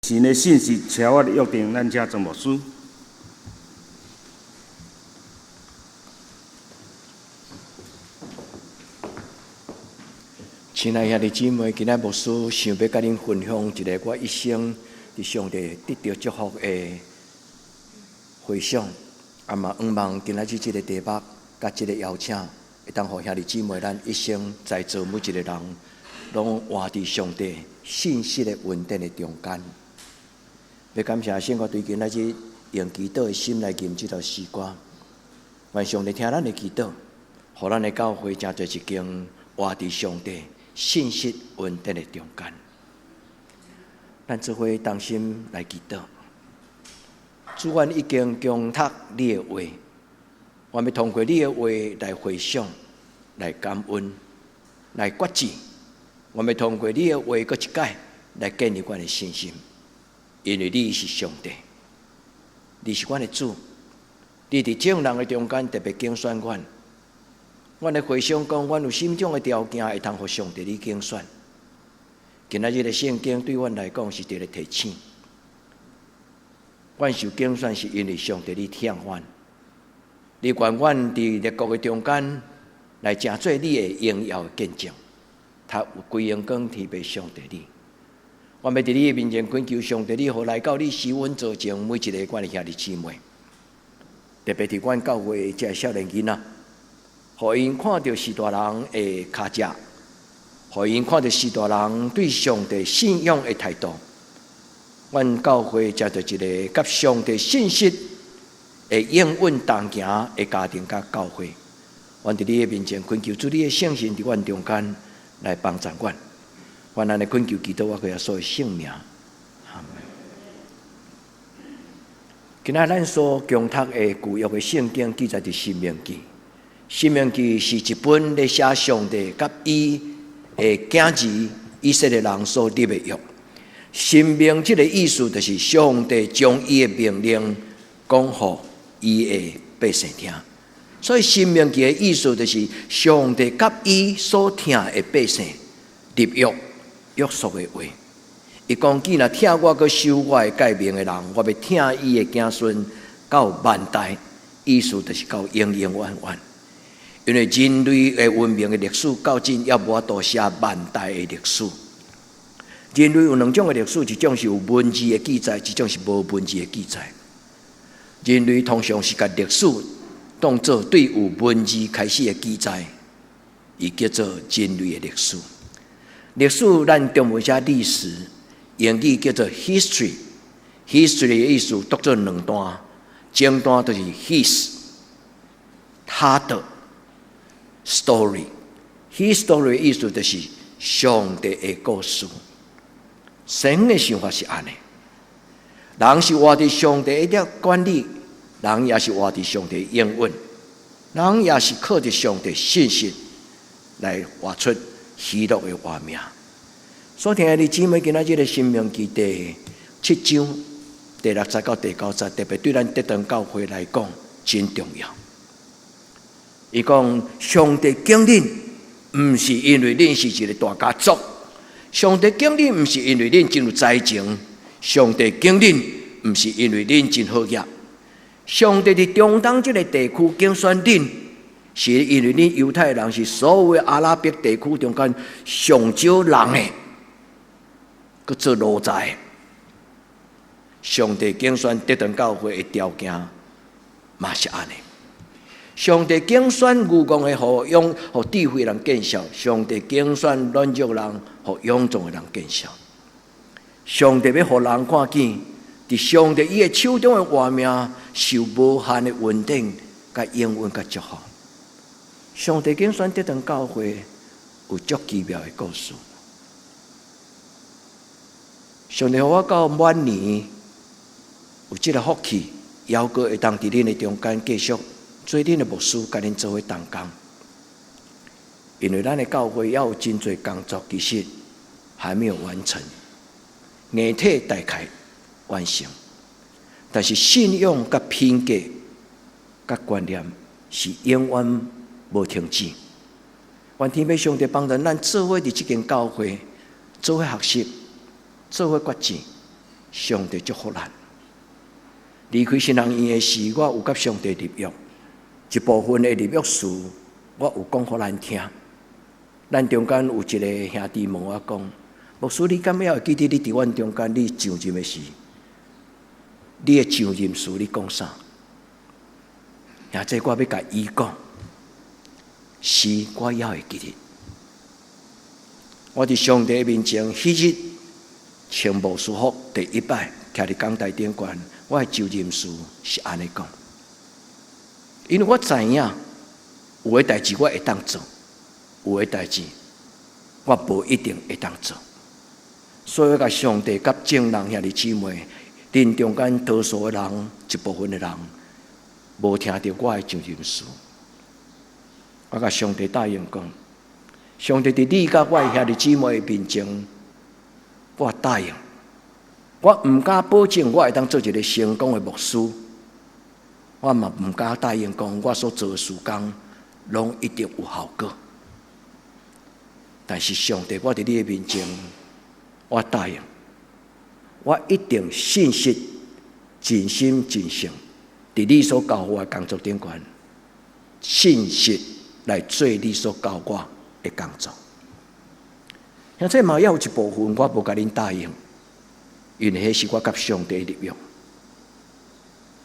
神的信實超越約定，咱請曾牧師。親愛兄弟姊妹，今仔牧師想欲佮恁分享一个我一生佇上帝得著祝福的回想，啊嘛，向望今仔日這个題目佮這个邀請，會當予兄弟姊妹咱一生在座每一个人，攏活佇上帝信實的恩典的中間。欲感謝聖國對今仔日用祈禱的心來吟這首詩歌，願上帝聽咱的祈禱，予咱的教會成做一間活佇上帝信實恩典的中間。咱做伙同心來祈禱。主，阮已經恭讀你的話，阮欲通過你的話來回想、來感恩、來決志。阮欲通過你的話，閣一擺來建立阮的信心，因為你是上帝，你是阮的主，你佇眾人的中間特別揀選阮。阮來回想講，阮有啥物種的條件會通予上帝你揀選？今仔日的聖經對阮來講是佇咧提醒，阮受揀選是因為上帝你疼阮，你願阮佇列國的中間來成做你的榮耀的見證。他有歸榮光天父上帝你，阮欲佇你的面前懇求上帝，你予來到你施恩座前每一个阮的兄弟姊妹，特別佇阮教會這个少年囡仔，予𪜶看著序大人的跤跡，予𪜶看著序大人對上帝信仰的態度。阮教會成做一个佮上帝信實的應允同行的家庭佮教會。阮佇你的面前懇求主，你的聖神佇阮中間來幫助阮。阮按呢懇求祈禱，我耶穌的聖名。阿們。今仔咱所恭讀的舊約的聖經記載佇申命記。申命記是一本咧寫上帝佮伊的囝兒以色列人所立的約。申命這个意思就是上帝將伊的命令講予伊的百姓聽。所以申命記的意思就是上帝佮伊所疼的百姓立約約束的話。伊講：既若疼我，閣守我的誡命的人，我欲疼伊的子孫到萬代。意思就是到永永遠遠。因為人類的文明的歷史到今猶無法度寫萬代的歷史。人類有兩種的歷史，一種是有文字的記載，一種是無文字的記載。人類通常是共歷史當做對有文字開始的記載，伊叫做人類的歷史。歷史咱中文寫歷史，英語叫做 history。history 的意思讀做兩段，前段就是 his，他的 story。his story 的意思就是上帝的故事。神的想法是按呢，人是活佇上帝的管理，人也是活佇上帝應允，人也是靠著上帝信實來活出喜樂的活命。所聽的姊妹，今仔日的申命記第七章第六節到第九節，特別對咱德堂教會來講真重要。伊講上帝揀恁，毋是因為恁是一個大家族；上帝揀恁，毋是因為恁真有才情；上帝揀恁，毋是因為恁真好額。上帝佇中東這個地區揀選恁，是因為恁猶太人是所有阿拉伯地區中間上少人的，閣做奴才。上帝揀選德堂教會的條件嘛是按呢。上帝揀選愚戇的，予勇予智慧人見笑；上帝揀選軟弱人，予勇壯的人見笑。上帝欲予人看見，佇上帝伊的手中的活命，受無限的恩典、佮應允、佮祝福。上帝揀選德堂教會有足奇妙的故事。上帝予我到晚年有這个福氣，猶閣會當佇恁的中間繼續做恁的牧師，佮恁做伙同工。因為咱的教會猶有真濟工作，其實還沒有完成，硬體大概完成，但是信仰佮品格佮觀念是永遠無停止。願天父上帝幫助咱做伙佇這間教會做伙學習，做伙決志，上帝祝福咱。離開神學院的時，我有佮上帝立約，一部分的立約事，我有講予咱聽。咱中間有一个兄弟問我講：牧師，你敢猶會記得你佇阮中間你上任的時，你的上任詞你講啥？兄弟，我欲共伊講，是我猶會記得。我佇上帝面前，彼日穿牧師服第一擺徛佇講臺頂懸，我的就任詞是按呢講，因為我知影有的代誌我會當做，有的代誌我無一定會當做，所以我共上帝佮眾人兄弟姊妹，恁中間多數的人，一部分的人無聽著我的就任詞，我共上帝答應講，上帝佇你佮我的兄弟姊妹的面前，我答應，我毋敢保證我會當做一个成功的牧師，我嘛毋敢答應講我所做的事工攏一定有效果。但是上帝，我佇你的面前，我答應，我一定信實、盡心盡性，佇你所交予我的工作頂懸，信實來做你所交我的工作。兄弟嘛，猶有一部分我無共恁答應，因為彼是我佮上帝立約，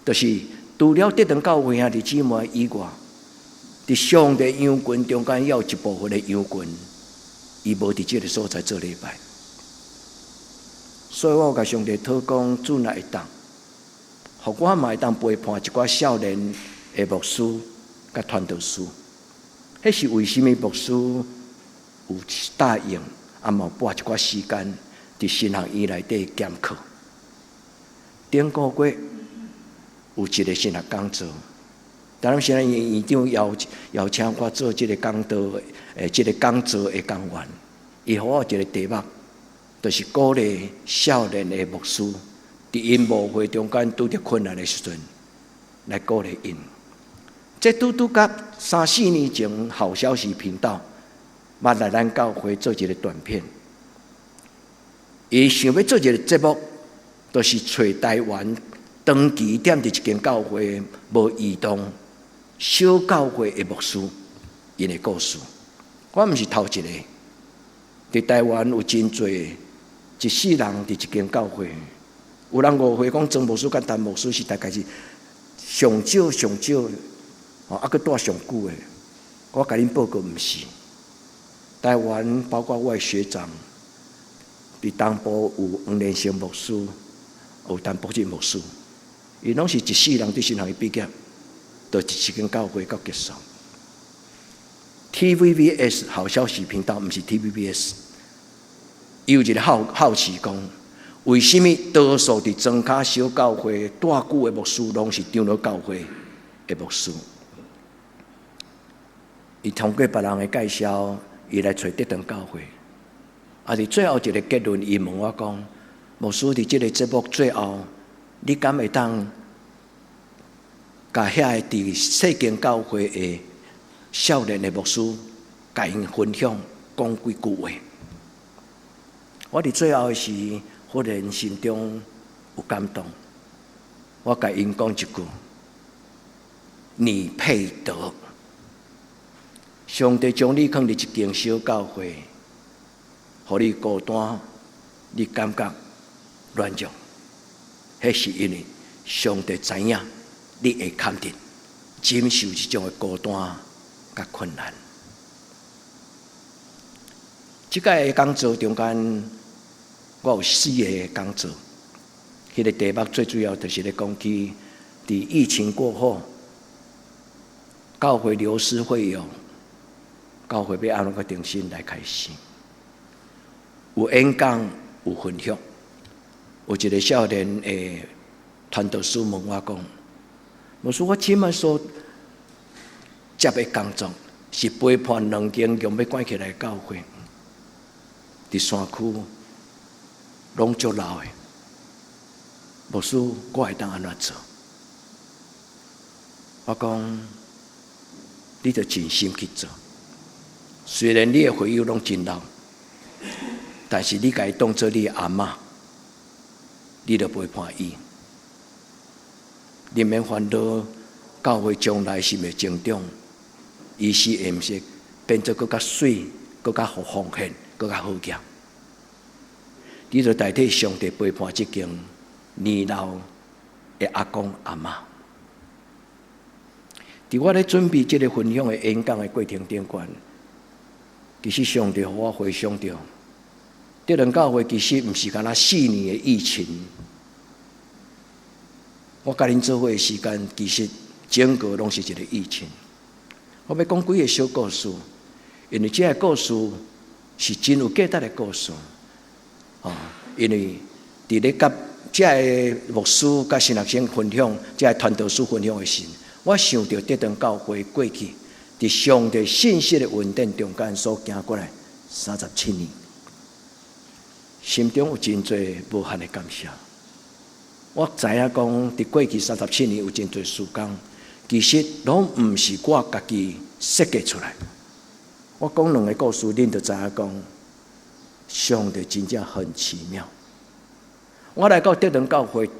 就是除了得堂教會兄弟姊妹以外，佇上帝羊群中間，猶有一部分的羊群，伊無佇這个所在做禮拜，所以我有共上帝禱講，主若會當，予我嘛會當陪伴一寡少年的牧師佮傳道師。彼是為啥物牧師有答應，啊嘛有撥一寡時間佇神學院內底兼課。頂個月有一个神學講座，台南神學院院長邀邀請我做這个講道，這个講座的講員。伊予我一个題目，就是鼓勵少年的牧師，佇𪜶牧會中間拄著困難的時陣，來鼓勵𪜶。這拄拄佮三四年前，好消息頻道捌來咱教會做一个短片。伊想欲做一个節目，就是揣台灣長期踮佇一間教會無移動小教會的牧師，𪜶的故事。我毋是頭一个，佇台灣有真濟一世人佇一間教會，有人誤會講莊牧師佮陳牧師是大概是上少上少，哦，啊，閣蹛上久的。我共恁報告毋是。台灣包括我的學長，佇東部有黃連勝牧師，有陳博進牧師，𪜶攏是一世人佇神學院畢業，就一間教會到結束。TVBS 好消息頻道，毋是 TVBS，伊有一个好好奇講，為啥物多數佇莊跤小教會蹛久的牧師，攏是長老教會的牧師？伊通過別人的介紹，伊來揣得堂教會。啊！佇最後一个結論，伊問我講：牧師，佇這个節目最後，你敢會當共遐個佇細間教會的少年的牧師，共𪜶分享講幾句話？我佇最後的時，忽然心中有感動，我共𪜶講一句：你配得。上帝將你放佇一間小教會，予你孤單，你感覺軟弱，彼是因為上帝知影你會堪得忍受這種的孤單佮困難。這擺的講座中間，我有四个講座，彼个題目最主要就是咧講起，佇疫情過後，教會流失會友，教會欲按怎閣重新來開始？有演講，有分享。有一个少年的傳道師問我講：牧師，我這擺所接的工作是陪伴兩間強欲關起來的教會，佇山區攏足老的。牧師，我會當按怎做？我講，你著盡心去做。雖然你的會友攏真老，但是你共伊當做你的阿嬤。你就陪伴伊。你免煩惱，教會將來是會成長，伊是會毋是變做閣較媠、閣較好奉獻、閣較好額。你就代替上帝陪伴這間年老的阿公阿嬤。佇我咧準備這个分享的演講的過程頂懸，其實上帝予我回想著，德隆教會其實毋是干焦4年的疫情。我佮恁做伙的時間，其實整個攏是一個疫情。我欲講幾个小故事，因為這个故事是真有價值的故事。哦，因為佇咧佮這个牧師佮神學生分享，這个傳道師分享的時，我想著德堂教會過去佇上帝信實的恩典中間所行過來37年，心中有真濟無限的感謝。我知影講，佇過去三十七年有真濟時間，其實攏毋是我家己設計出來。我講兩个故事，恁就知影講，上帝真正很奇妙。我來到德堂教會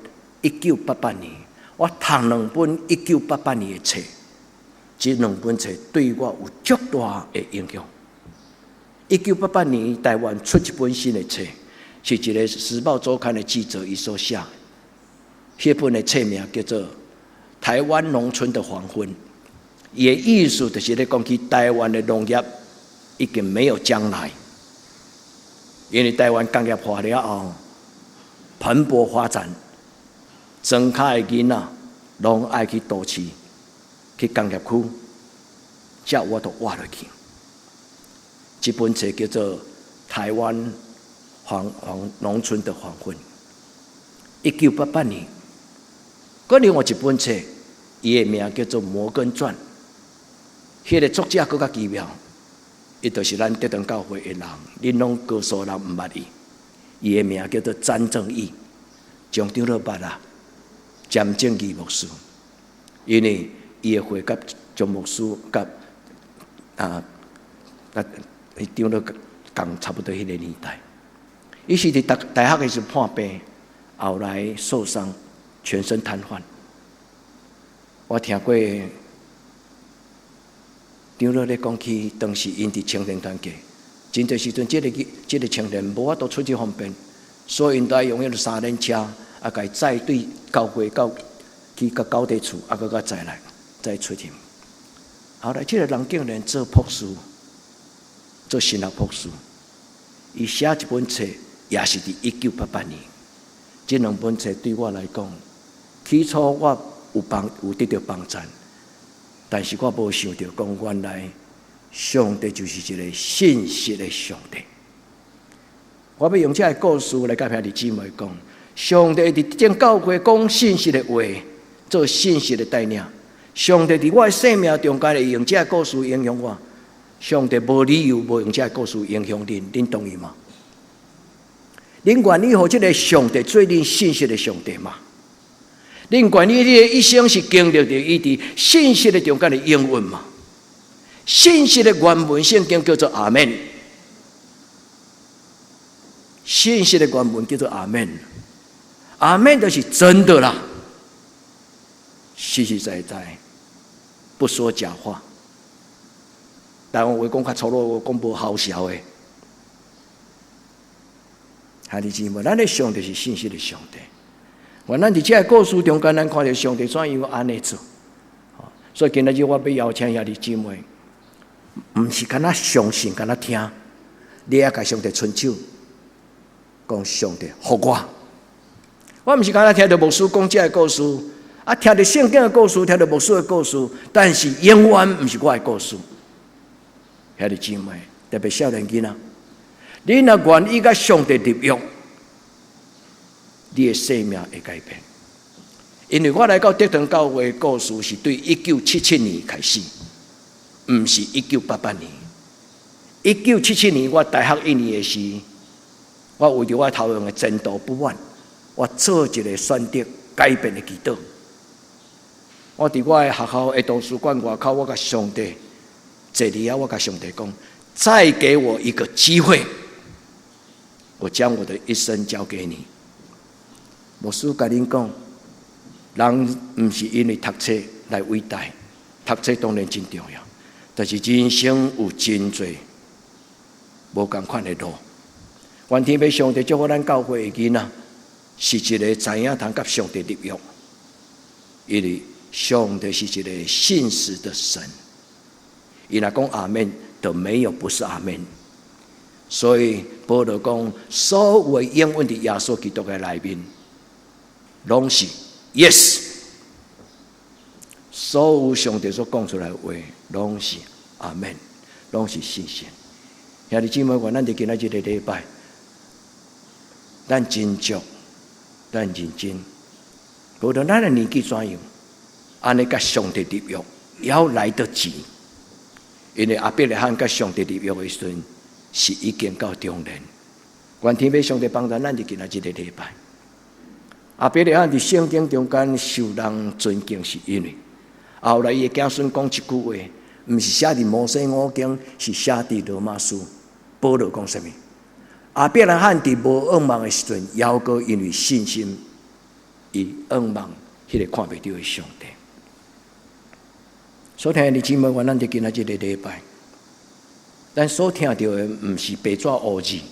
1988年，我讀兩本一九八八年的冊，這兩本冊對我有足大的影響。一九八八年，台灣出一本新的冊，是一个《時報週刊》的記者伊所寫。彼本的冊名叫做《台灣農村的黃昏》，伊的意思就是咧講起台灣的農業已經沒有將來，因為台灣工業化了後蓬勃發展，莊跤的囡仔攏愛去都市，去工業區，才有法度活落去。這本冊叫做《台灣黃黃農村的黃昏》，1988年。閣另外一本冊，伊的名叫做《摩根傳》，彼个作者閣較奇妙，伊就是咱德堂教會的人，恁攏多數人毋捌伊。伊的名叫做詹正義，張長老捌啊，詹正義牧師，因為伊的歲佮張牧師佮長老仝差不多彼个年代。伊是佇大學的時破病，後來受傷，全身癱瘓。我聽過長老咧講起，當時𪜶佇青年團契，真濟時陣，這个青年無法度出入方便，所以𪜶都愛用彼个三輪車，啊，共伊載對教會到去到九地厝，啊，閣閣載來，再出去。後來，這个人竟然做博士，做神學博士，伊寫一本冊，也是佇1988年。這兩本冊對我來講，起初我有得著幫贊，但是我無想著講原來上帝就是一个信實的上帝。我欲用這个故事來佮兄弟姊妹講，上帝佇這間教會講信實的話，做信實的帶領。上帝佇我的生命中間會用這个故事影響我，上帝無理由無用這个故事影響恁，恁同意嗎？恁願意予這个上帝做恁信實的上帝嗎？恁願意你的一生是經歷著伊佇信實的中間的應允嗎？信實的原文聖經叫做阿們。信實的原文叫做阿們，阿們就是真的啦，實實在在，不說假話。台灣話講較粗魯，講無好笑的。兄弟姊妹，咱的上帝是信實的上帝。原來佇這个故事中間，咱看著上帝怎樣按呢做。所以今仔日我欲邀請兄弟姊妹，毋是干焦相信，干焦聽，你也共上帝伸手，講上帝，予我。我毋是干焦聽著牧師講這个故事，啊，聽著聖經的故事，聽著牧師的故事，但是永遠毋是我的故事。兄弟姊妹，特別少年囡仔，你若願意佮上帝立約，你的生命會改變。因為我來到德堂教會的故事是對1977年開始，毋是一九八八年。一九七七年我大學一年的時，我為著我頭路的前途不滿，我做一个選擇改變的祈禱。我佇我的學校的圖書館外口，我共上帝坐佇遐，我共上帝講：再給我一個機會，我將我的一生交給你。牧師共恁講，人毋是因為讀冊來偉大，讀冊當然真重要，但是人生有真濟無仝款的路。願天父上帝祝福咱教會的囡仔，是一个知影通佮上帝立約，因為上帝是一个信實的神。伊若講阿們，就沒有不是阿們。所以保羅講，所有應允佇耶穌基督的內面，攏是 yes。所有上帝所講出來的話，攏是阿們，攏是信實。兄弟姊妹，願咱佇今仔這个禮拜，咱斟酌，咱認真，無論咱的年紀怎樣，按呢佮上帝立約，猶來得及。因為亞伯拉罕佮上帝立約的時陣，是已經到中年。願天父上帝幫助咱佇今仔這个禮拜。亞伯拉罕佇聖經中間受人尊敬，是因為後來伊的子孫講一句話，毋是寫佇摩西五經，是寫佇羅馬書。保羅講啥物？亞伯拉罕佇無向望的時陣，猶閣因為信心，伊向望彼个看袂著的上帝。所聽的姊妹，願咱佇今仔這个禮拜，咱所聽著的毋是白紙烏字，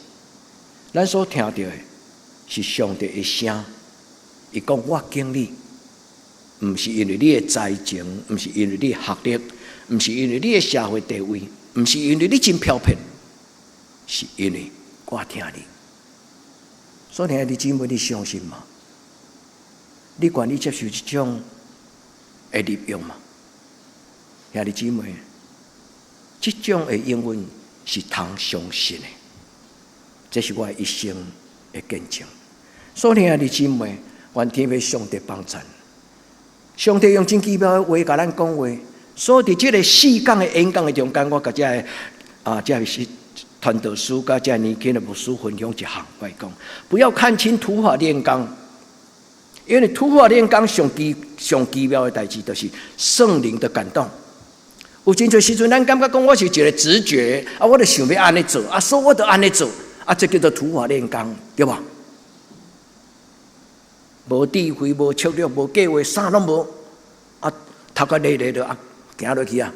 咱所聽著的是上帝的聲。伊講我揀你，毋是因為你的才情，毋是因為你的學歷，毋是因為你的社會地位，毋是因為你真飄撇，是因為我疼你。所聽的姊妹，你相信嗎？你願意接受這種的立約嗎？兄弟姊妹，這種的應允是通相信的，這是我一生的見證。所以兄弟姊妹，願天父上帝幫贊。上帝用真奇妙的話共咱講話。所以佇這个四講的演講的中間，我共這个啊，這个是傳道師佮這个年輕的牧師分享一項，我講不要看輕土法煉鋼，因為土法煉鋼上奇妙的代誌，就是聖靈的感動。有真濟時陣，咱感覺講我是一个直覺，啊，我就想欲按呢做，啊，所以我就按呢做，啊，這叫做土法煉鋼，對無？無智慧、無策略、無計劃，啥攏無，啊，頭殼累累的啊，行落去啊！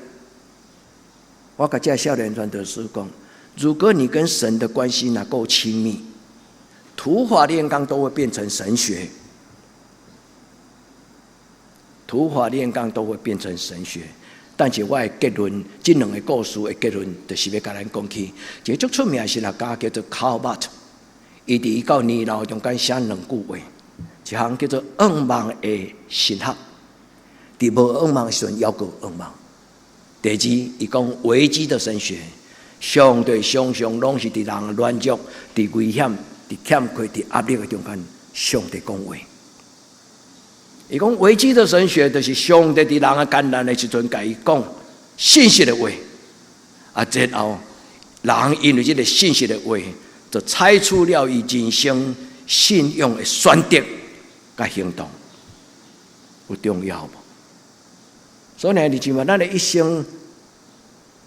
我共這少年傳道師講，如果你跟神的關係若夠親密，土法煉鋼都會變成神學。土法煉鋼都會變成神學。但是我的結論，這兩个故事的結論，就是欲共咱講起，一个足出名的神學家叫做卡爾巴特，伊佇伊到年老中間寫兩句話，一項叫做向望的神學，佇無向望的時陣猶閣向望。第二，伊講危機的神學，上帝常常攏是佇人軟弱、佇危險、佇欠缺、佇壓力的中間，上帝講話。伊講危機的神學，就是上帝佇人的艱難的時陣，共伊講信實的話，啊，然後人因為這个信實的話，就採取了伊人生信仰的選擇佮行動，有重要無？所以呢，你就話咱的一生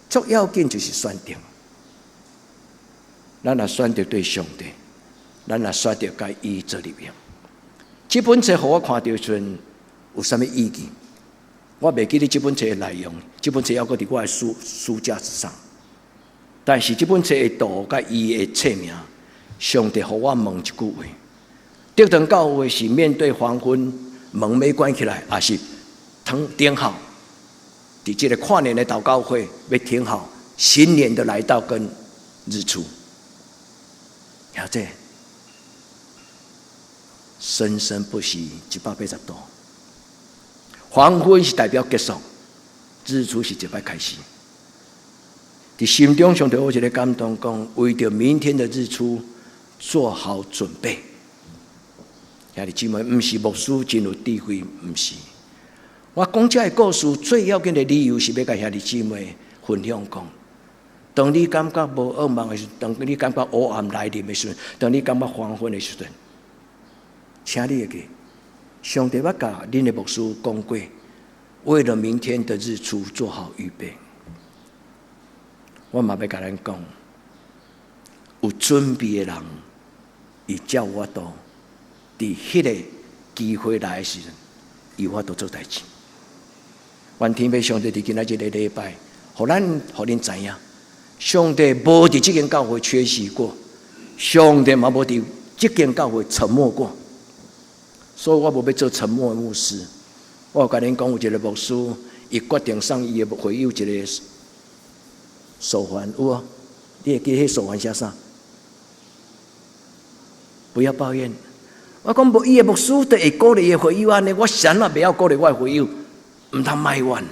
最要緊就是選擇。咱若選擇對上帝，咱若選擇共伊做立約。這本冊予我看著時陣有啥物意義？我袂記得這本冊的內容，這本冊猶閣佇我的書架之上。但是這本冊的圖佮伊的冊名，上帝予我問一句話：竹塘教會是面對黃昏，門欲關起來，抑是通等候？佇這个跨年的禱告會，欲等候新年的來到跟日出。了解。生生不息，180度。黃昏是代表結束，日出是一擺開始。佇心中上帝有一个感動，講為著明天的日出做好準備。兄弟姊妹，毋是牧師真有智慧，毋是。我講這个故事最要緊的理由是欲共兄弟姊妹分享講，當你感覺無向望的時陣，當你感覺黑暗來臨的時陣，當你感覺黃昏的時陣，請你會記，上帝捌共恁的牧師講過，為了明天的日出做好預備。我嘛欲共咱講，有準備的人，伊才有法度佇彼个機會來的時陣，伊有法度做代誌。願天父上帝佇今仔這个禮拜，予咱予恁知影，上帝無佇這間教會缺席過，上帝嘛無佇這間教會沉默過，所以我無欲做沉默的牧師。我有共恁講，有一個牧師，伊決定送伊的會友一個手環，有無？你會記彼手環寫啥？不要抱怨。我講無，伊的牧師都會鼓勵伊的會友按呢，我啥物袂曉鼓勵我的會友，毋通埋怨，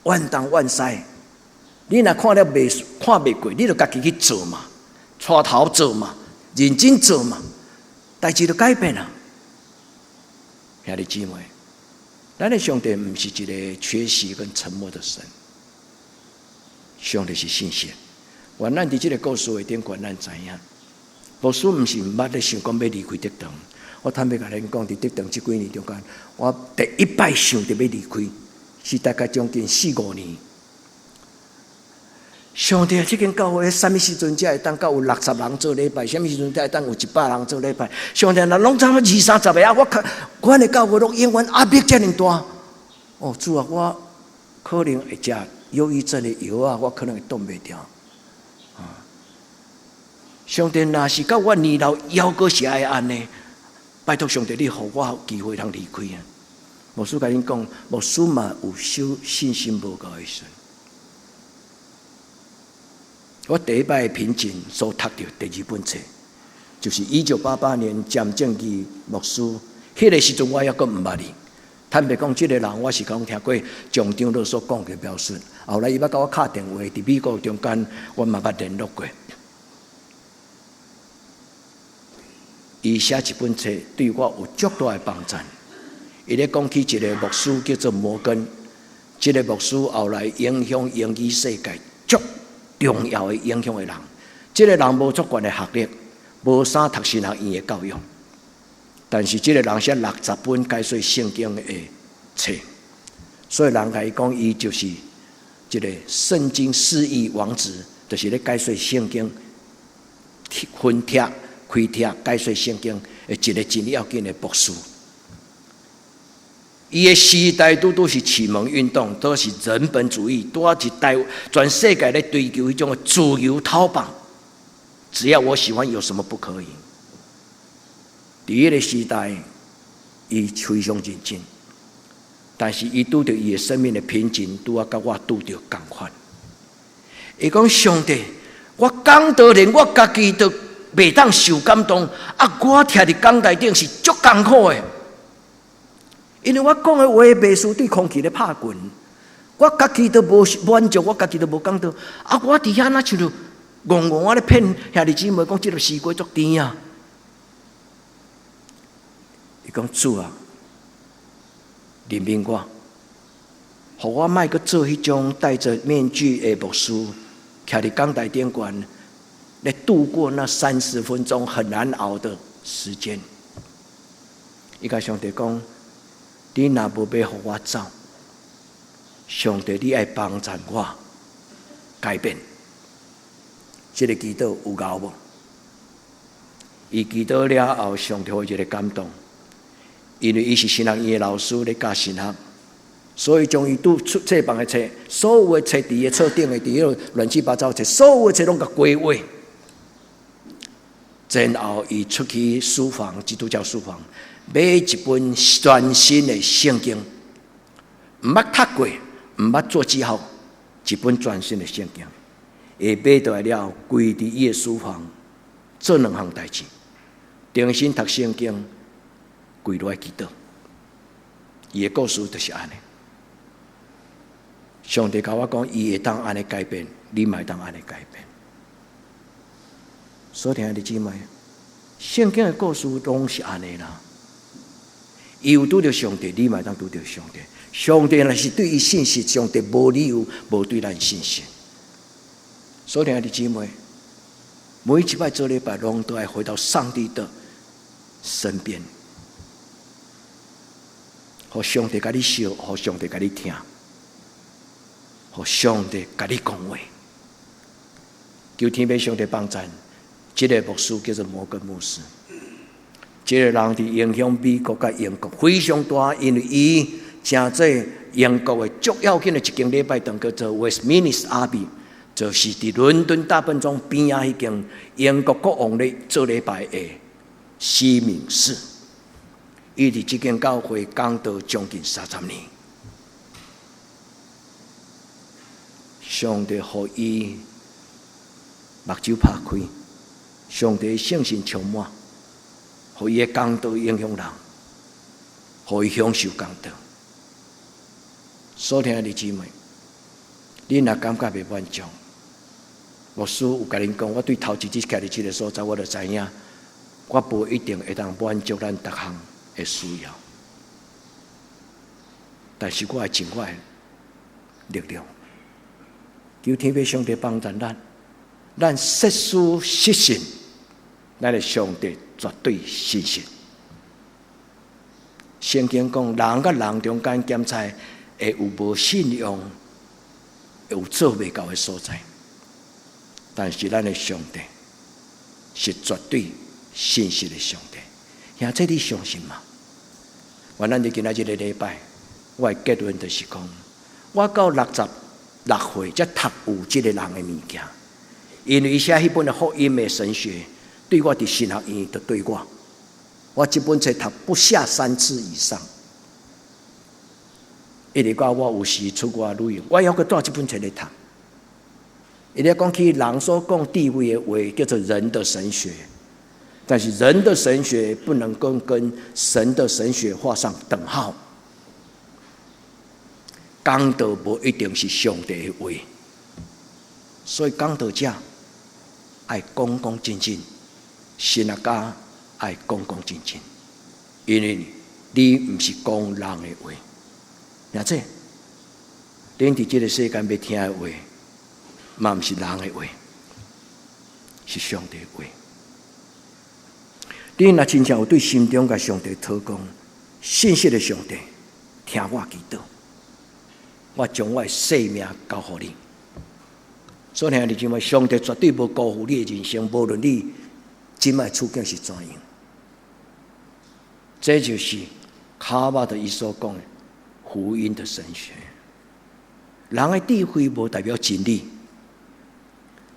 怨東怨西。你若看了袂看袂過，你就家己去做嘛，帶頭做嘛，認真做嘛，代誌就改變啊。兄弟姊妹，咱的上帝毋是一个缺席跟沉默的神，上帝是信實。願咱佇這个故事的頂懸，咱知影，牧師毋是毋捌咧想講欲離開德堂。我坦白共恁講，佇德堂這幾年中間，我第一擺想著欲離開，是大概將近四五年。上帝啊，這間教會啥物時陣才會當夠有60人做禮拜？啥物時陣才會當有100人做禮拜？上帝若攏差不多二三十个啊，我看阮的教會攏永遠壓迫遮爾大。哦，主啊，我可能會食憂鬱症的藥啊，我可能會擋袂牢。啊，上帝若是到我年老猶閣是愛按呢，拜託上帝，你予我有機會通離開啊！牧師共恁講，牧師嘛有小信心無夠的時陣。我第一擺瓶頸所讀著第二本冊，就是1988年詹正義牧師。彼个時陣我猶閣毋捌伊。坦白講，這个人我是講聽過張長老所講的描述。後來伊捌共我敲電話，佇美國中間，我嘛捌聯絡過。伊寫一本冊，對我有足大的幫助。伊咧講起一个牧師叫做摩根，這个牧師後來影響英語世界足重要的影響的人，這个人無足懸的學歷，無啥讀神學院的教育，但是這个人寫60本解說聖經的冊，所以人共伊講，伊就是一个聖經釋義王子，就是咧解說聖經、分拆、開拆、解說聖經的一个真要緊的博士。伊的時代拄拄是啟蒙運動，都是人本主義，拄仔是台全世界咧追求彼種的自由討放。只要我喜歡，有什麼不可以？佇彼个時代，伊非常認真，但是伊拄著伊的生命的瓶頸，拄仔佮我拄著仝款。伊講上帝，我講道連我家己都袂當受感動，啊，我徛佇講台頂是足艱苦的。因為我講的話袂輸對空氣咧拍拳，我家己都無滿足，我家己都無感動。啊，我佇遐若像著戇戇仔咧騙兄弟姊妹，講這个西瓜足甜啊！伊講主啊，憐憫我，予我莫閣做彼種戴著面具的牧師，徛佇講台頂懸，來度過那30分鐘很難熬的時間。伊共上帝講。你若無欲予我走，上帝你愛幫助我改變。這个祈禱有𠢕無？伊祈禱了後，上帝予伊一个感動，因為伊是神學院的老師咧教神學，所以將伊拄出冊房的冊，所有的冊佇伊的桌頂的，佇彼个亂七八糟冊，所有的冊攏共歸位。然後伊出去書房，基督教書房。買一本全新的聖經，毋捌讀過，毋捌做記號，一本全新的聖經，伊買倒來了後，跪佇伊的書房，做兩項代誌，重新讀聖經，跪落來祈禱。伊的故事就是按呢。上帝共我講，伊會當按呢改變，你嘛會當按呢改變。所以兄弟姊妹，聖經的故事攏是按呢啦。伊有拄著上帝，你嘛會當拄著上帝。上帝若是對伊信實，上帝無理由無對咱信實。所以兄弟姊妹，每一擺做禮拜，攏都愛回到上帝的身邊，予上帝共你笑，予上帝共你聽，予上帝共你講話。求天父上帝幫贊，這个牧師叫做摩根牧師。這个人佇影響美國佮英國非常大，因為伊成做英國的足要緊的一間禮拜堂，叫做 Westminster Abbey，就是佇倫敦大本鐘邊仔彼間英國國王咧做禮拜的西敏寺。伊佇這間教會講道將近30年，上帝予伊目睭拍開，上帝聖神充滿，予伊的講道影響人，予伊享受講道。所聽的姊妹，你若感覺袂滿足，牧師有共恁講，我對頭一日徛佇這个所在，我就知影，我無一定會當滿足咱逐項的需要，但是我會盡我的力量，求天父上帝幫助咱，咱設使失信，咱的上帝絕對信實。聖經講，人佮人中間檢查會有無信用，會有做袂到的所在。但是咱的上帝是絕對信實的上帝，兄弟你相信嗎？原來佇今仔這个禮拜，我的結論就是講，我到66歲才讀有這个人的物件，因為伊寫彼本的福音的神學，對我佇神學院就對我，我這本冊讀不下三次以上。一直到我有時出外旅遊，我猶閣帶這本冊來讀。伊咧講起人所講智慧的話，叫做人的神學，但是人的神學不能夠跟神的神學畫上等號。講道無一定是上帝的話，所以講道者愛恭恭敬敬，神學家愛恭恭敬敬，因為你毋是講人的話。兄弟，恁佇這个世間欲聽的話，嘛毋是人的話，是上帝的話。你若真正有對心中共上帝禱告，信實的上帝，聽我祈禱，我將我的性命交予你。所以兄弟姊妹，上帝絕對無辜負你的人生，無論你這擺處境是怎樣。這就是卡巴特伊所講的福音的神學。人的智慧無代表真理。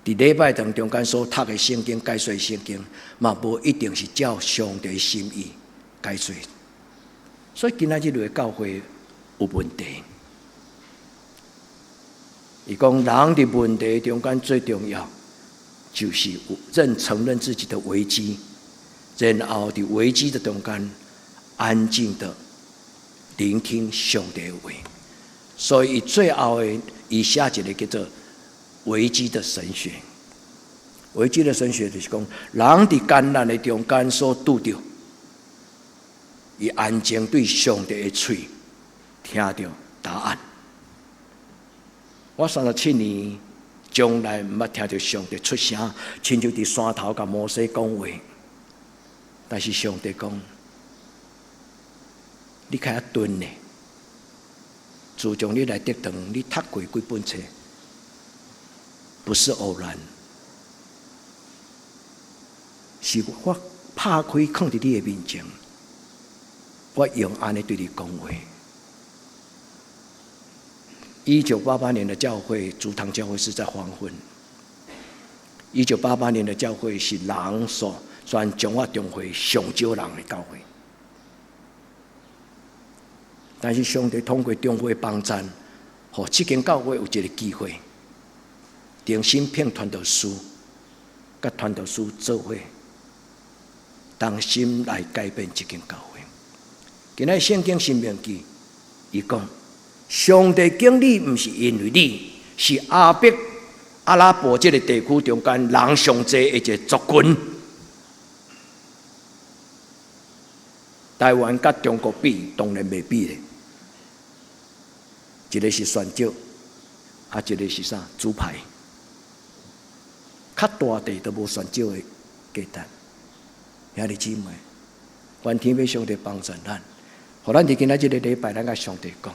佇禮拜堂中間所讀的聖經、解說聖經，嘛無一定是照上帝心意解說。所以今仔日的教會有問題。伊講人佇問題中間最重要，就是有認承認自己的危機，然後佇危機的中間安靜的聆聽上帝的話。所以伊最後的伊寫一个叫做危機的神學。危機的神學就是講，人佇艱難的中間所拄著，伊安靜對上帝的喙聽著答案。我37年，從來毋捌聽著上帝出聲，親像佇山頭共摩西講話。但是上帝講，你較鈍呢？自從你來德堂，你讀過幾本冊，不是偶然，是我拍開囥佇你的面前，我用按呢對你講話。1988年的教會，竹塘教會是在黃昏。1988年的教會是人數全中華中會上少人的教會，但是上帝通過中會幫贊，予這間教會有一个機會，重新聘傳道師，佮傳道師做伙，同心來改變這間教會。今仔聖經申命記，伊講，上帝揀你，毋是因為你是亞伯阿拉伯這个地區中間人上濟的一个族群。台灣佮中國比，當然袂比咧。一个是選少，啊，一个是啥？豬排。較大地都無選少的價值。兄弟姊妹，願天父上帝幫助咱，予咱佇今仔這个禮拜，咱共上帝講：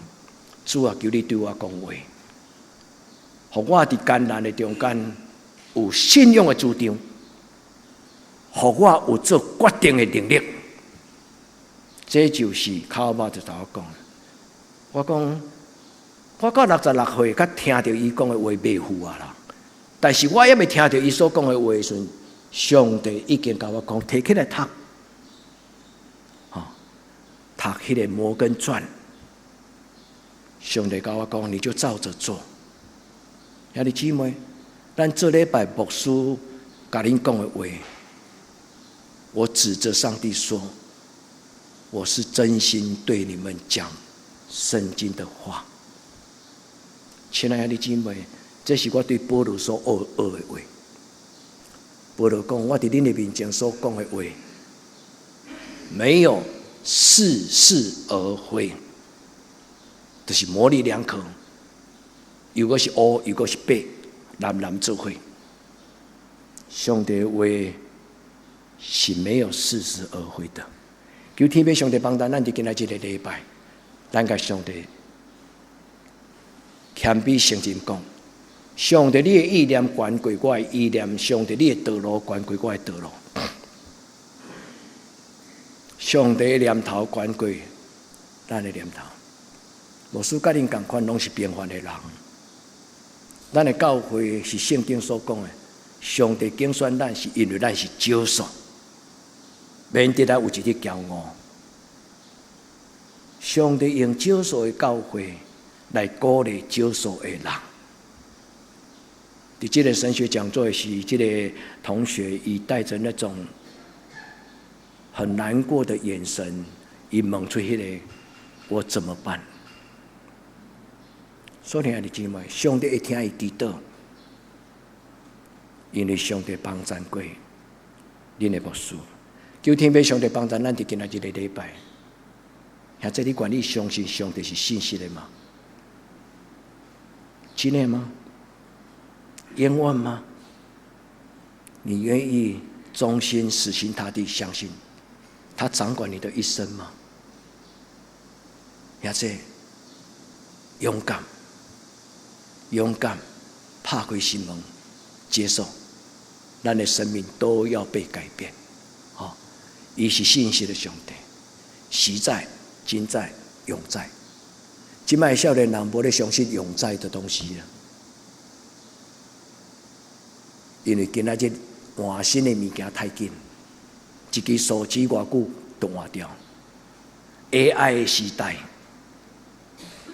主啊，求你對我講話，予我佇艱難的中間有信仰的主張，予我有做決定的能力。這就是卡巴就同我講，我講我到66歲，才聽著伊講的話袂赴啊啦。但是我猶未聽著伊所講的話的時陣，上帝已經共我講，提起來讀，吼，讀彼个摩根傳。上帝共我講，你就照著做。兄弟姊妹，咱這禮拜牧師共恁講的話，我指著上帝說，我是真心對你們講聖經的話。親愛的姊妹，這是我對保羅所學學的話。保羅講，我佇恁的面前所講的話，沒有似是而非，就是模棱兩可。又閣是烏，又閣是白，藍藍做伙。上帝話是沒有似是而非的。求天父上帝幫助咱，佇今仔這个禮拜，咱共上帝謙卑誠實講，上帝你的意念懸過我的意念，上帝你的道路懸過我的道路，上帝的念頭懸過咱的念頭。牧師佮恁仝款，攏是平凡的人。咱的教會是聖經所講的，上帝揀選咱是因為咱是少數，免得咱有一日驕傲。上帝用少數的教會來鼓勵少數的人。佇這个神學講座時，這个同學伊帶著那種很難過的眼神，伊問出彼个我怎麼辦？所以兄弟姊妹，上帝會聽伊祈禱，因為上帝幫贊過恁的牧師。求天父上帝幫贊咱佇今仔這个禮拜，兄弟，你願意相信上帝是信實的嗎？真的嗎？永遠嗎？你願意忠心死心塌地相信他掌管你的一生嗎？兄弟，勇敢，勇敢，拍開心門，接受，咱的生命都要被改變。吼，伊是信實的上帝，昔在、今在、永在。這擺少年人無咧相信永在的東西啊，因為今仔日換新的物件太緊，一支手機偌久就換掉。AI 的時代，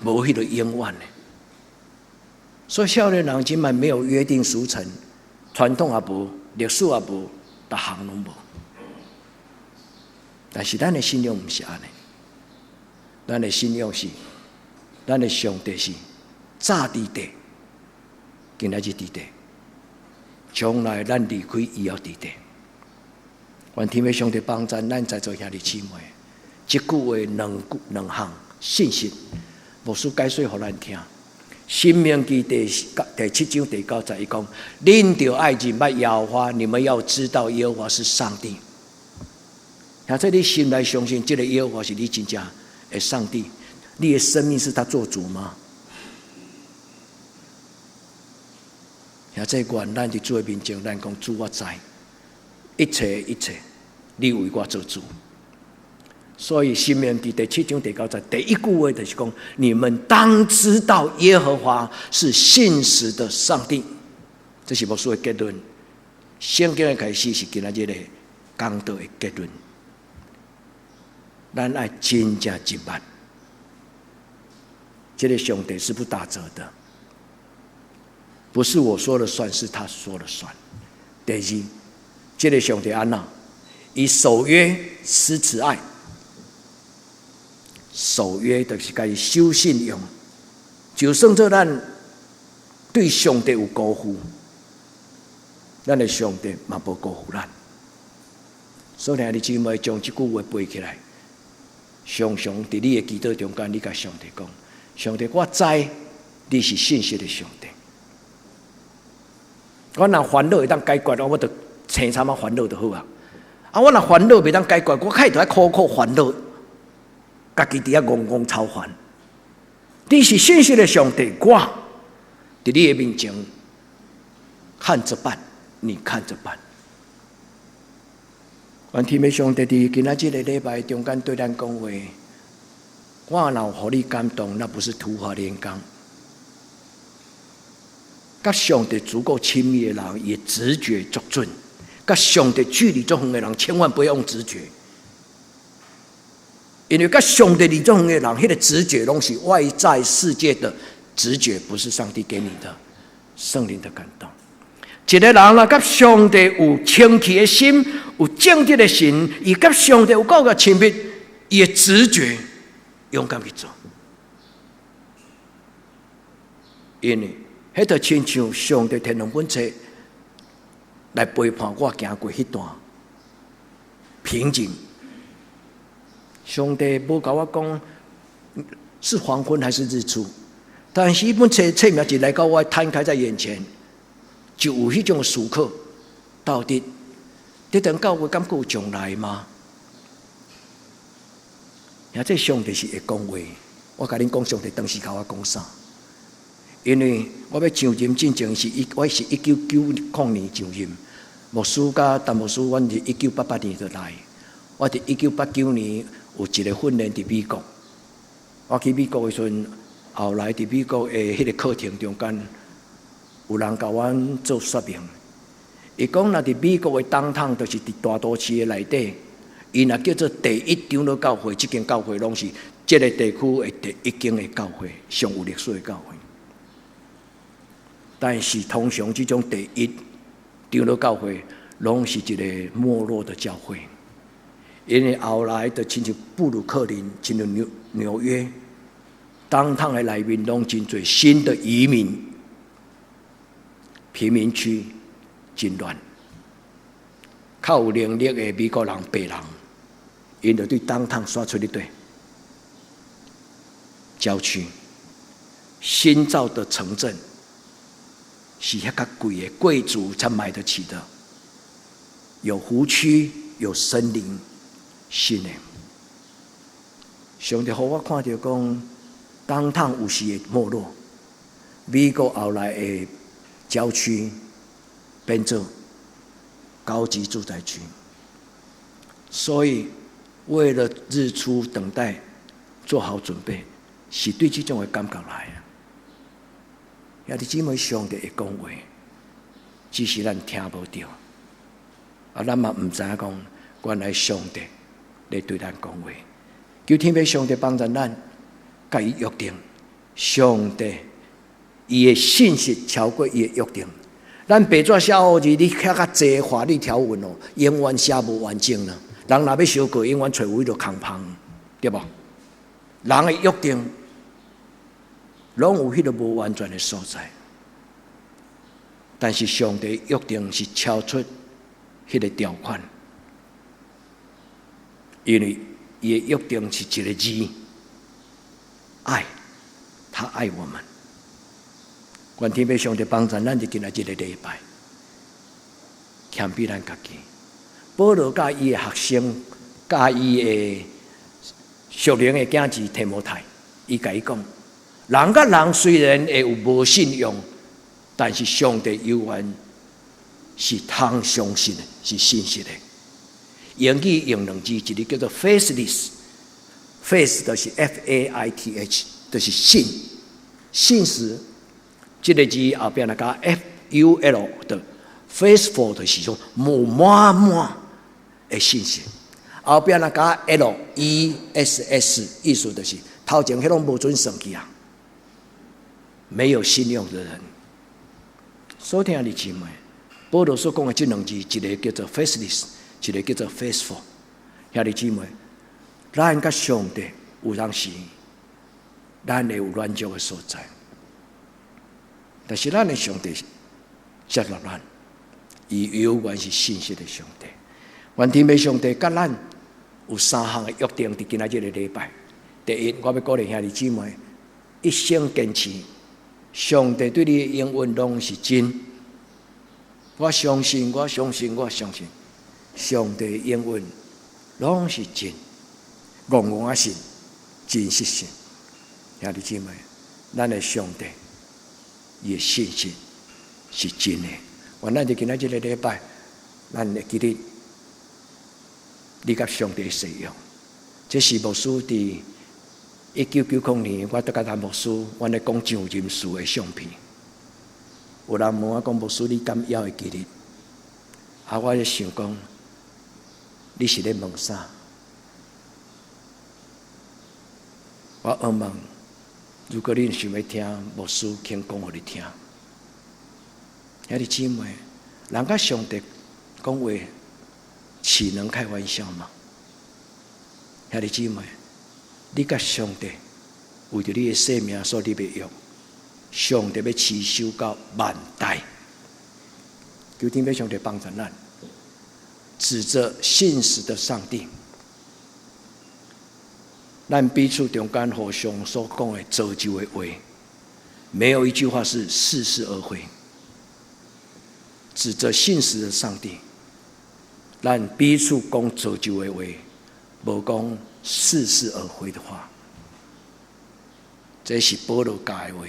無彼个永遠的。所以少年人這擺沒有約定俗成，傳統也無，歷史也無，逐項攏無。但是咱的信仰毋是按呢，咱的信仰是，咱的上帝是早佇地，今仔日佇地，將來咱離開伊猶佇地。願天父上帝幫助咱在座兄弟姊妹，這句話兩句兩項信息，牧師解說予咱聽。申命記第七章第九節，伊講：恁著愛認捌耶和華，你們要知道耶和華是上帝。兄弟，你心內相信這个耶和華是你真正的上帝，你的生命是他做主嗎？兄弟，願咱佇主的面前，咱講主我知，一切一切，你為我做主。所以，申命記第七章第九節第一句話就是講：你們當知道耶和華是信實的上帝。這是牧師的結論。聖經的開始是今仔日的講道的結論。咱愛真正認捌，這个上帝是不打折的，不是我說了算，是他說了算。第二，這个上帝按怎？伊守約施慈愛。守約就是共伊守信用，就算做咱對上帝有辜負，咱的上帝嘛無辜負咱。所以兄弟姊妹將這句話背起來，常常佇你的祈禱中間，你共上帝講：上帝，我知你是信實的上帝。我若煩惱會當解決，我就生啥物煩惱就好啊。啊，我若煩惱袂當解決，我較會著愛苦苦煩惱。家己佇遐戇戇操煩，你是信實的上帝，我佇你的面前看著辦，你看著辦。願天父上帝佇今仔這个禮拜中間對咱講話，我若有予你感動，那不是突發靈感。佮上帝足夠親密的人，伊直覺足準；佮上帝距離足遠的人，千萬不要用直覺，因為佮上帝離足遠的人，彼個直覺攏是外在世界的直覺，不是上帝給你的聖靈的感動。一個人若佮上帝有清氣的心，有正直的心，伊佮上帝有夠個親密，伊的直覺勇敢去做，因為彼就親像上帝提兩本冊來陪伴我行過彼段瓶頸。上帝無共我講是黃昏還是日出，但是彼本冊冊名一來到我攤開在眼前，就有彼種思考，到底這間教會敢閣有將來嗎？啊，這上帝是會講話，我共恁講，上帝當時共我講啥？因為我欲上任進前是一，我是1990年上任，牧師佮陳牧師，阮是1988年就來。我佇1989年有一個訓練佇美國，我去美國的時陣，後來佇美國的彼個課程中間，有人共阮做說明。伊講若佇美國的 downtown，就是佇大都市的內底，伊若叫做第一長老教會，這間教會攏是這个地區的第一間的教會，上有歷史的教會。但是通常這種第一長老教會，攏是一個沒落的教會，因為後來就親像布魯克林，親像紐約，downtown 的內面攏真濟新的移民，貧民區真亂，較有能力的美國人白人，𪜶就對 downtown 徙出去對郊區，新造的城鎮。是遐較貴的貴族才買得起的，有湖區，有森林，新的。上帝予我看著講，downtown 有時會沒落，美國後來的郊區變做高級住宅區，所以為了日出等待，做好準備，是對這種的感覺來的。兄弟姊妹，上帝會講話，只是咱聽無著。啊，咱嘛毋知影講，原來上帝咧對咱講話。求天父上帝幫助咱，共伊約定。上帝伊的信實超過伊的約定。咱白紙寫烏字，你寫較濟法律條文哦，永遠寫無完整啦。人若欲相告，永遠揣有彼落空縫，對無？人的約定攏有彼个無完全的所在，但是上帝約定是超出彼个條款，因為伊的約定是一個字，愛，他愛我們。願天父上帝幫助咱，佇今仔這个禮拜，謙卑咱家己。保羅佮伊的學生，佮伊的屬靈的囝兒提摩太，伊共伊講：人佮人雖然會有無信用，但是上帝猶原是通相信的，是信實的。英語用兩字，一个叫做 faithless，faith 就是 F A I T H，就是信，信實。這个字後壁若加 F U L 的 faithful，就是說無滿滿的信心。後壁若加 L E S S，意思就是頭前彼攏無準算去啊。沒有信用的人，所聽的姊妹，保羅所講的這兩字，一个叫做 faithless，一个叫做 faithful。兄弟姊妹，咱佮上帝有當時，咱會有軟弱的所在，但是咱的上帝接納咱，伊猶原是信實的上帝。願天父上帝佮咱有三項的約定，佇今仔這个禮拜。第一，我欲鼓勵兄弟姊妹一生堅持，上帝對你的應允攏是真。我相信，我相信，我相信，上帝應允攏是真，戇戇仔信，真實信。兄弟姊妹，咱的上帝，伊的信實是真的。願咱佇今仔這个禮拜，咱會記得你佮上帝誓約。這是牧師佇1990年，我拄佮陳牧師，阮咧講上任事的相片。有人問我講，牧師你敢猶會記得？啊，我咧想講，你是咧問啥？我問問，如果恁想欲聽，牧師肯講予你聽。兄弟姊妹，人佮上帝講話，豈能開玩笑嗎？兄弟姊妹，你佮上帝為著你的生命所立的約，上帝欲持守到萬代。求天父上帝幫助咱，指著信實的上帝，咱彼此中間互相所講的造就的話，沒有一句話是似是而非。指著信實的上帝，咱彼此講造就的話，無講似是而非的話。這是保羅教的話，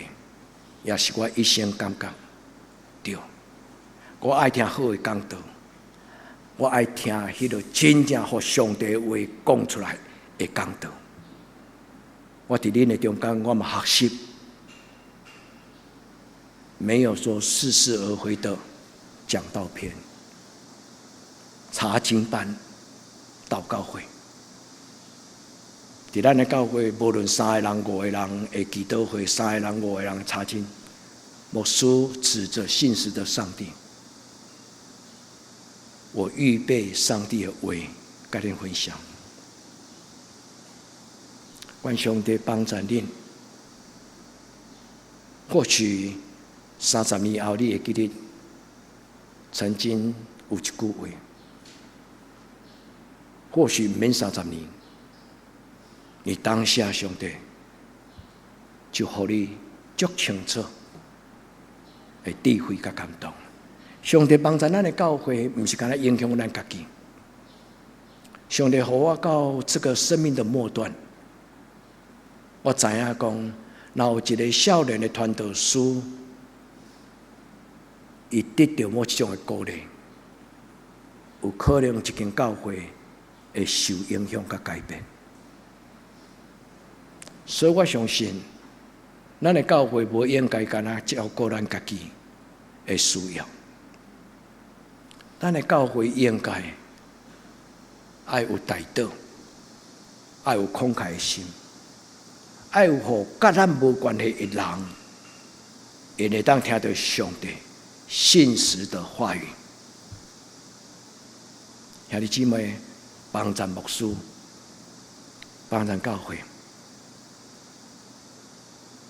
也是我一生感覺對。我愛聽好的講道，我愛聽彼个真正予上帝話講出來的講道。我佇恁的中間，我嘛學習，沒有說似是而非的講道片、查經班、禱告會。佇咱的教會，無論三個人、五個人的祈禱會，三個人、五個人查經，牧師指著信實的上帝。我預備上帝的話，佮恁分享。願上帝幫助恁。或許30年後，你會記得曾經有一句話。或許毋免三十年，你當下上帝就予你足清楚的智慧佮感動。上帝幫助咱的教會，毋是干焦影響咱家己。上帝予我到這個生命的末端，我知影講，若有一個少年的傳道師，伊得著我這種的鼓勵，有可能一間教會會受影響佮改變。所以我相信，咱的教會無應該干焦照顧咱家己的需要。咱的教會應該愛有代禱，愛有慷慨的心，愛有予佮咱無關係的人，會當聽著上帝信實的話語。兄弟姊妹，幫贊牧師，幫贊教會。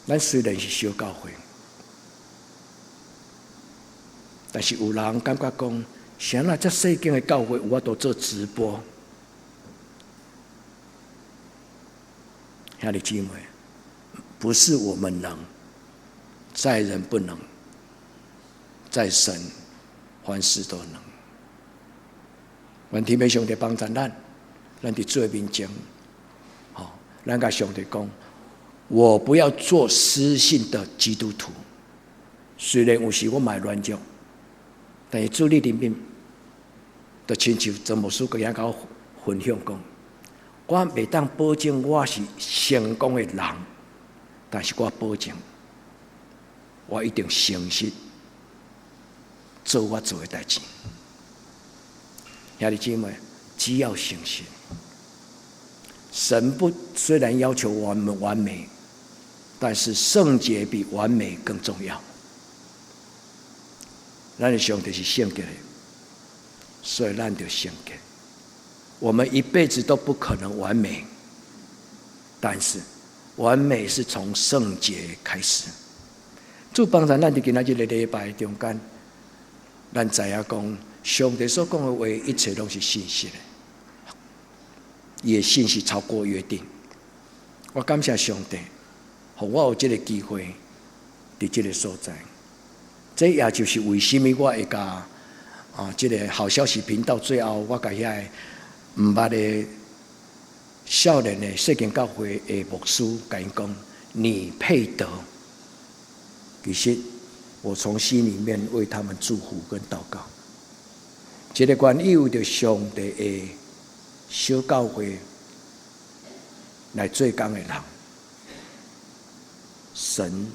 咱雖然是小教會，但是有人感覺講，啥人遮細間的教會有法度做直播？兄弟姊妹，不是我們能，在人不能，在神凡事都能。願天父上帝幫助咱，咱佇主的面前，吼，咱共上帝講，我不要做失信的基督徒。雖然有時我嘛會軟弱，但是主你憐憫，就親像曾牧師閣遐共我分享講，我袂當保證我是成功的人，但是我保證，我一定誠實做我做的代誌。兄弟姊妹，只要誠實，神不雖然要求我們完美，但是聖潔比完美更重要。咱的上帝是聖潔的，所以咱就聖潔。我們一輩子都不可能完美，但是完美是從聖潔開始。主幫助咱佇今仔這个禮拜中間，咱知影講，上帝所講的話，一切攏是信實的，伊的信實超過約定。我感謝上帝，予我有這个機會，佇這个所在。這也就是為啥物我會共這个好消息頻道最後，我共遐个毋捌的少年的細間教會的牧師共𪜶講，你配得。其實我從心裡面為他們祝福跟禱告。這个願意為著上帝的小教會來做工的人，神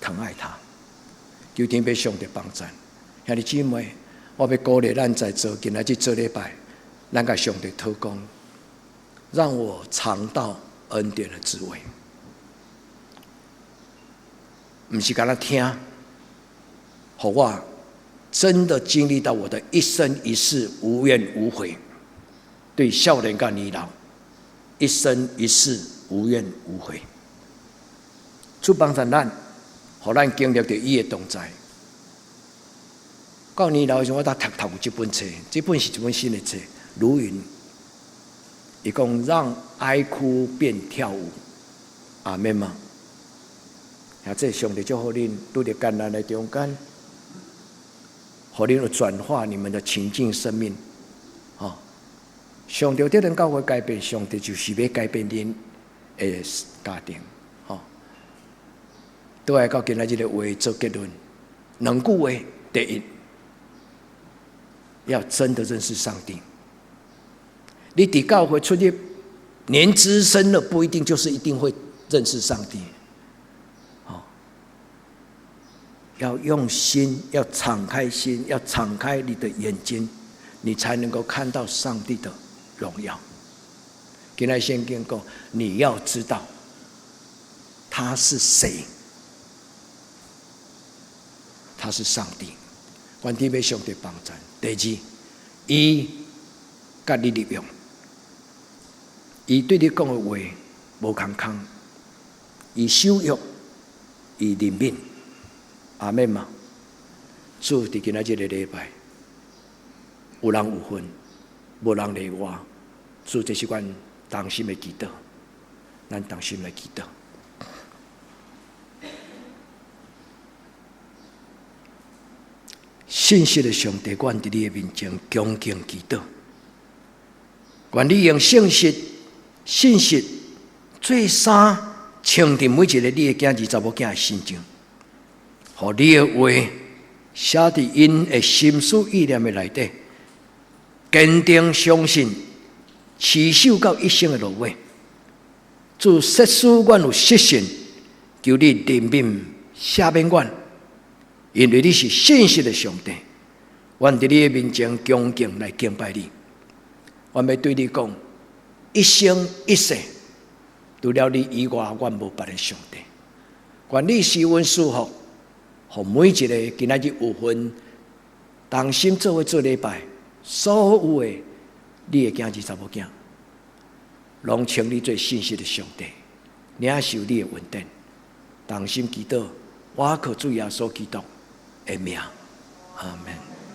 疼愛他，求天父上帝幫贊。兄弟姊妹，我欲鼓勵咱在座今仔日做禮拜，咱共上帝禱告，讓我嘗到恩典的滋味，毋是干焦聽，予我真的經歷到我的一生一世無怨無悔，對少年到年老，一生一世無怨無悔。主幫助咱，予咱經歷著伊的同在。到年老的時陣，我才讀讀這本冊，這本是一本新的冊，盧雲。伊講讓哀哭變跳舞，阿們嗎？啊，這上帝祝福恁，拄著艱難的中間，予恁有轉化你們的情境生命，哦，上帝佇恁教會改變，上帝就是欲改變恁的家庭，吼。倒來到今仔日的話做結論，兩句話，第一，要真的認識上帝。你佇教會出入，年資深了不一定就是一定會認識上帝。哦，要用心，要敞開心，要敞開你的眼睛，你才能夠看到上帝的榮耀。今仔聖經講，你要知道他是誰，他是上帝。願天父上帝幫贊。第二，伊佮你立約，伊對你講的話無空空，伊守約，伊憐憫，阿們嗎？主佇今仔這個禮拜，有人有份，無人例外。主，這是阮同心的祈禱，咱同心來祈禱。信實的上帝，阮佇你的面前恭敬祈禱，願你用誠實、信實做衫穿佇每一个你的囝兒、查某囝的身上，予你的話寫佇𪜶的心思意念的內底，堅定相信，持守到一生的落尾。主，設使阮有失信，求你憐憫赦免阮。因為你是信實的上帝，阮佇你的面前恭敬來敬拜你。阮欲對你講，一生一世，除了你以外，阮無別的上帝。願你施恩賜福，予每一个今仔日有份同心做伙做禮拜，所有的你的囝兒查某囝，攏稱你做信實的上帝，領受你的恩典，同心祈禱，我靠主耶穌基督的名，阿們。